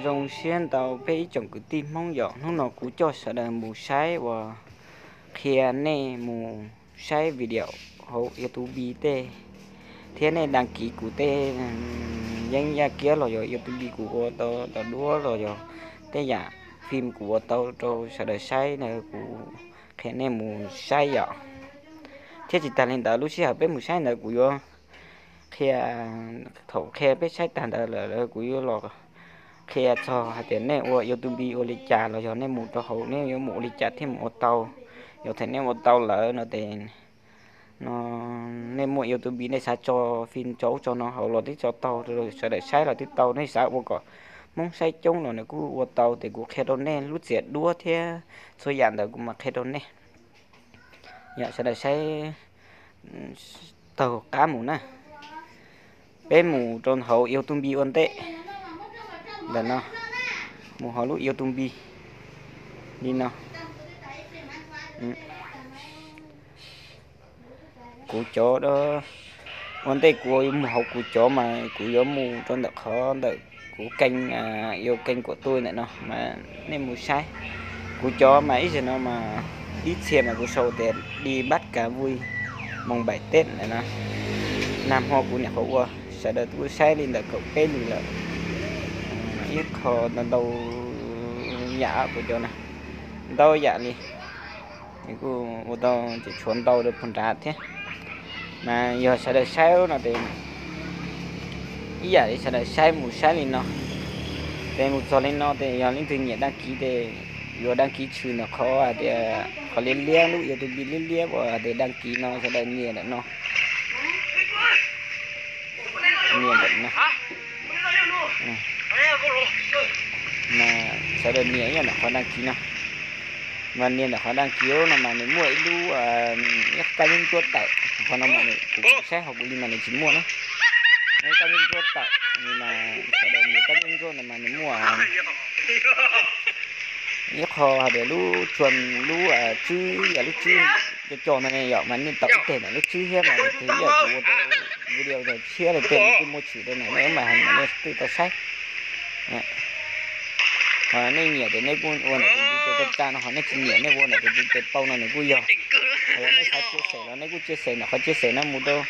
Zoo siab ntau peb ib tsoom kwv tij Hmoob yom, hnub no kuv coj sawv daws mus saib uas qhia nej mus saib video hauv YouTube tej, thiab nej đăng ký kuv tej yeeb yaj kiab los yog YouTube kuv ua tau, tau duab los yog tej yam phim kuv ua tau rau sawv daws saib na, kuv qhia nej mus saib yom. Thiab tsis tas li ntawd, lub sij hawm peb mus saib ntawd kuv yuav qhia, thaum qhia peb saib tag ntawd lawm kuv yuav los qhia txog hais tias nej ua YouTube ua li cas los yog nej mus rau hauv nej yuav mus ua li cas thiaj mus ua tau. Yog thaum nej ua tau lawm no ces, no, nej muaj YouTube nej xav tso phim tso ub tso no hauv los twb tso tau, sawv daws saib los twb tau, nej xav ua kom Hmoob saib coob los nws kuj ua tau. Ces kuv qhia rau nej lub txiav duab thiab txhua yam ntawd kuv mam qhia rau nej. Yog sawv daws saib taug qab mus na. Peb mus rau hauv YouTube ua ntej ntawm no, mus hauv lub YouTube li no. Kuv cov, ua ntej kuv yuav mus hauv kuv cov mas kuv yuav mus rau ntawm qhov ntawm kuv kênh, YouTube kênh kuam tuaj ntawm no mas nej mus saib. Kuv cov mas ib zaug no mas ib txhia mas kuv sau tias đi bắt cá vui mùng bảy Tết ntawm no. Nag hmo kuv nyuam qhuav ua, sawv daws twb saib li ntawm kaum peb lwm lawm. Ib qho ntau ntau yam kuv cov na, ntau yam li. Kuj ua tau ces tshuav ntau rau puag nrad thiab. Mas yog sawv daws saib no ces ib yam li sawv daws saib mus saib li no. Ces mus txog li no ces yog leej twg nyiam đăng ký ces yuav đăng ký tshwm ntawm qhov hais tias qhov liab liab, lub YouTube liab liab uas hais tias đăng ký no, sawv daws nias ntawm no. Nias ntawm no. Mas sawv daws nias ib yam ntawm qhov đăng ký no. Mas nias ntawm qhov đăng ký no mas nws muaj ib lub, ib kab nyob ntsuab tawm, qhov no mas nws, kuv saib hauv kuv li mas nws tsis muaj na. Kab nyob ntsuab tawm, mas sawv daws nias kab nyob ntsuab no mas nws muaj ib qho hais tias lub tsua, lub tswb, yam lub tswb co co no ne yom, mas nej taum ib teg ntawm lub tswb thiab mas nws twb yam kuv ua video tshiab li tej nws twb muaj tshwm rau ntawm nej mas nej twb tau saib. Ho nej nyiam ces nej kuj ua ntawm tus ntiv tes tsa tsa no, ho nej tsis nyiam nej ua ntawm tus ntiv tes paub no nws kuj yog. Ho yog nej xav chia sẻ los nej kuj chia sẻ ntawm qhov chia sẻ no mus rau,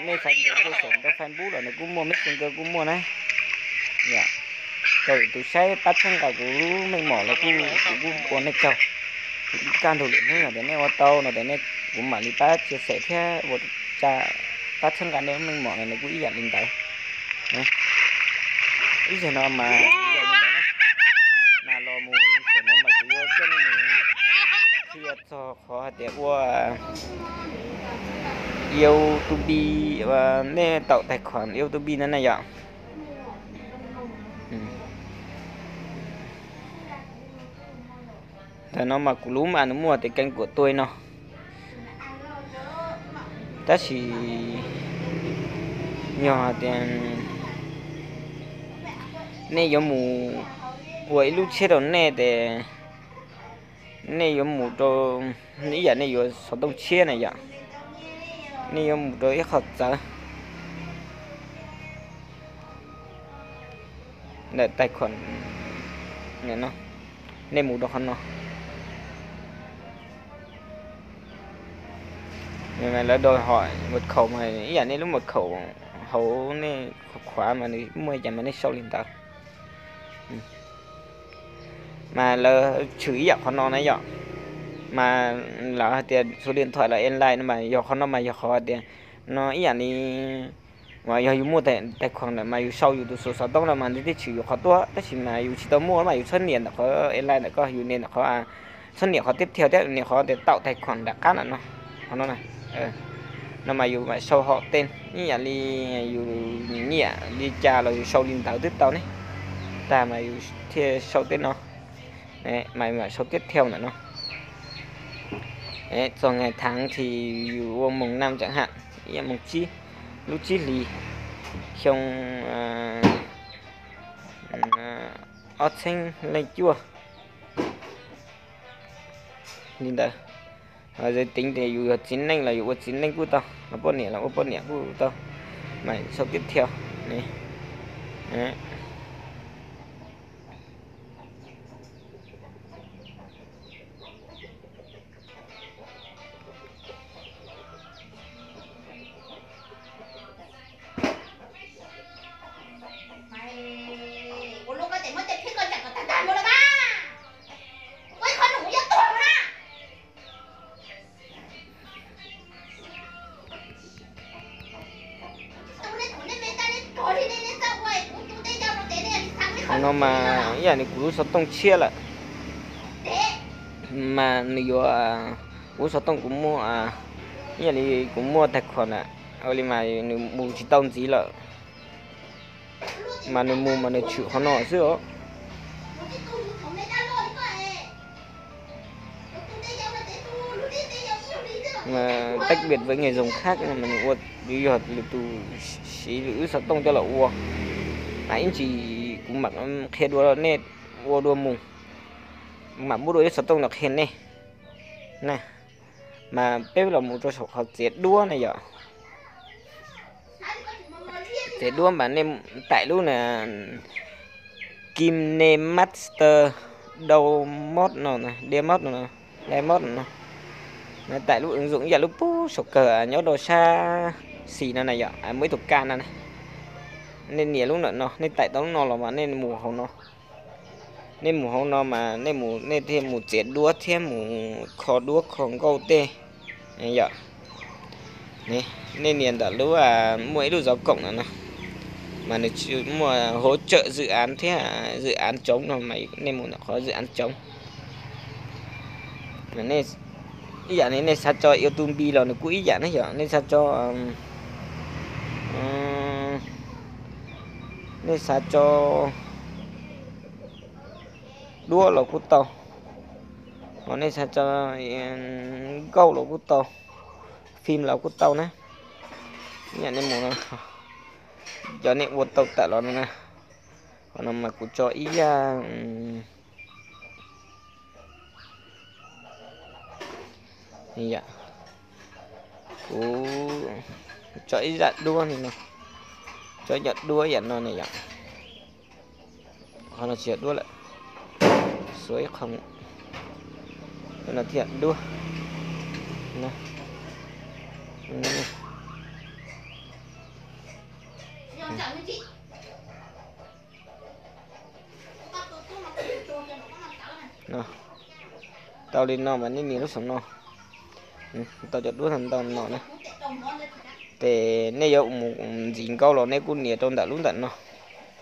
nej xav chia sẻ rau Facebook los nws kuj muaj, Messenger kuj muaj na. Yog, rau tus saib pab txhawb nqa kuv lub meej mom los kuj, kuv kuj ua nej tsaug. Kuv kuj kaj ntug lwm hnub yog tias nej ua tau no ces nej, kuv mam li pab chia sẻ thiab ua tsa, pab txhawb nqa nej lub meej mom no nws kuj ib yam li ntawd. Ib zaug no mas, mas los mus tseem no mas kuv yuav coj nej mus qhia txog qhov hais tias ua YouTube, nej taum tais khuam YouTube no na yom. Ntawm no mas kuv lub mas nws muaj tias kênh của tôi no. Tab sis yog tias nej yuav mus ua ib lub tshiab rau nej ces nej yuav mus rau, ib yam nej yuav xov tooj tshiab na yom, nej yuav mus rau ib qho txawv ntawm tais khuam no, nej mus rau qhov no. Lawv đòi hỏi mật khẩu mas ib yam nej lub mật khẩu hauv nej qhov khuav mas nws muaj li cas mas nej sau li ntawd. Mas lawv tshwm ib yam qhov no na yom. Mas lawv hais tias số điện thoại là online no mas yog qhov no mas yog qhov hais tias no ib yam li mas yog yus muaj tais khuam lawm mas yus sau yus tus xov tooj no mas nws thiaj tshwm yus qhov tuaj, tab sis mas yus tsis tau muaj mas yus txhob nias ntawm qhov online ntawm ko, yus nias ntawm qhov, txhob nias qhov tiếp theo thiab, nias qhov tias tạo tài khoản nram qab ntawm no, qhov no na. No mas yus mam sau hom tej ib yam li yus nyiam li cas los yus sau li ntawd twb tau ne. Tag mas yus thiaj sau tej no, mas yus mam sau tiếp theo ntawm no. Txog ngày tháng thì yus ua mùng năm chẳng hạn, ib yam mùng tsib, lub tsib hlis, xyoo ob txheeb leej cuaj li ntawd. Giới tính tias yus yog txiv neej los yus ua txiv neej kuj tau, poj niam los ua poj niam kuj tau, mas sau tiếp theo ne. No mas ib yam li kuv lub xov tooj tshiab lawm, mas nws yuav, kuv lub xov tooj kuv muaj, ib yam li kuv muaj tais khuam na, ua li mas nws mus tsis tau ntxiv lawm, mas nws mus mas nws tshwm qhov no xwb os. Tách biệt với người dùng khác no mas nws ua, yog lwm tus siv lwm lub xov tooj coj los ua. Mas ib ntsis kuv mam qhia dua nej ua dua mus, mam muab dua ib xov tooj los qhia nej na. Mas peb los mus rau saum qhov txiav duab na yom. Txiav duab mas nej taim lub na, KineMaster Download no, Download no, Download no. Taim lub ứng dụng ib yam lub pub saum kawg nyob rau sab xis no na yom, muaj ib tug ka no na. Nej nias lub ntawm no, nej taim tau lub no los mas nej mus hauv no. Nej mus hauv no mas nej mus, nej thiaj mus txiav duab thiab mus kho duab kho nkauj tej yom. Nej nias ntawm lub, muaj ib lub zov koom no na, mas nws muaj hỗ trợ dự án thiab dự án trống no, mas nej mus ntawm qhov dự án trống. Ib yam li nej xav tso YouTube los nws kuj ib yam ne yom, nej xav tso, nej xav tso duab los kuj tau, ho nej xav tso nkauj los kuj tau, phim los kuj tau na. Ib yam nej mus no, cov nej ua tau tawm los no na, qhov no mas kuv tso ib yam, kuv tso ib yam duab no, tso ib yam duab yam no ne yom. Qhov no tsis yog duab lawm, xuav ib qho, no thiaj duab. Tau li no mas nej nias lub saum no, tau cov duab ntau no na. Ces nej yuav mus ntxiv nkauj los nej kuj nias rau ntawm lub ntawm no,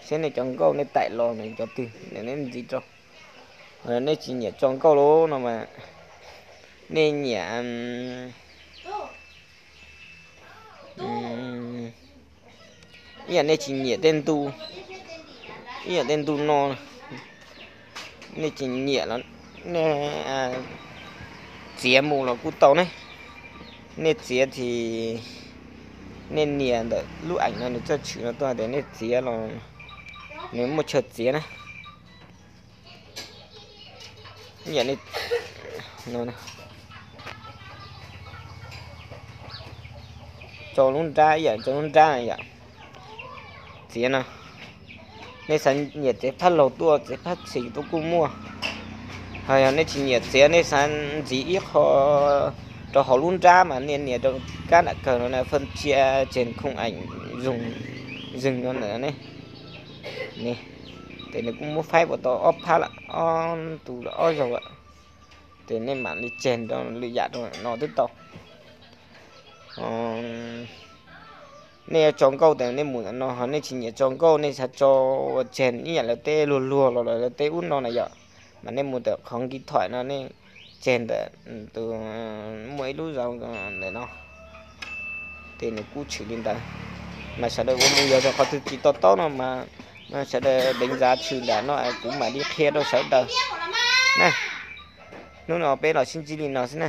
seb nej cov nkauj nej taim los nws cov twg nej ntxiv rau. Nej tsis nyiam tso nkauj lawm no mas nej nyiam, ib yam nej tsis nyiam tej ntu, ib yam tej ntu no, nej tsis nyiam los nej txiav mus los kuj tau ne. Nej txiav ces nej nias ntawm lub ảnh no nws txawj tshwm no tuaj tias nej txiav los nws muaj chaw txiav na. Ib yam li no, tso lub nrab, ib yam tso lub nrab yom, txiav no. Nej xav nyiam txiav phab laug tuaj txiav phab txhis tuaj kuj muaj. Ho yog nej tsis nyiam txiav, nej xav ntxiv ib qho rau hauv lub nrab mas nej nias rau kab nram kawg no na, phân chia trên khung ảnh dùng, dừng no ntawm ne. Ces nws kuj muab faib puas tau ob phab lawm, ob ntu lawm, ob zaug lawm. Ces nej mam li tseg rau lwm yam rau no twb tau. Nej yuav tso nkauj tes nej mus ntawm no, ho nej tsis nyiam tso nkauj, nej xav tso ua tseg ib yam lawv tej luag luag los lawv tej ub no na yom, mas nej mus ntawm qhov nkig thoim no, nej tseg ntawm tus, muaj ib lub zauv ntawm no, ces nws kuj tshwm li ntawd. Mas sawv daws ua mus yog rau qhov twg tsis to taub no mas sawv daws deev zav tshwm nram no kuv mam li qhia rau sawv daws na. Hnub no peb los sib ntsib li no xwb na.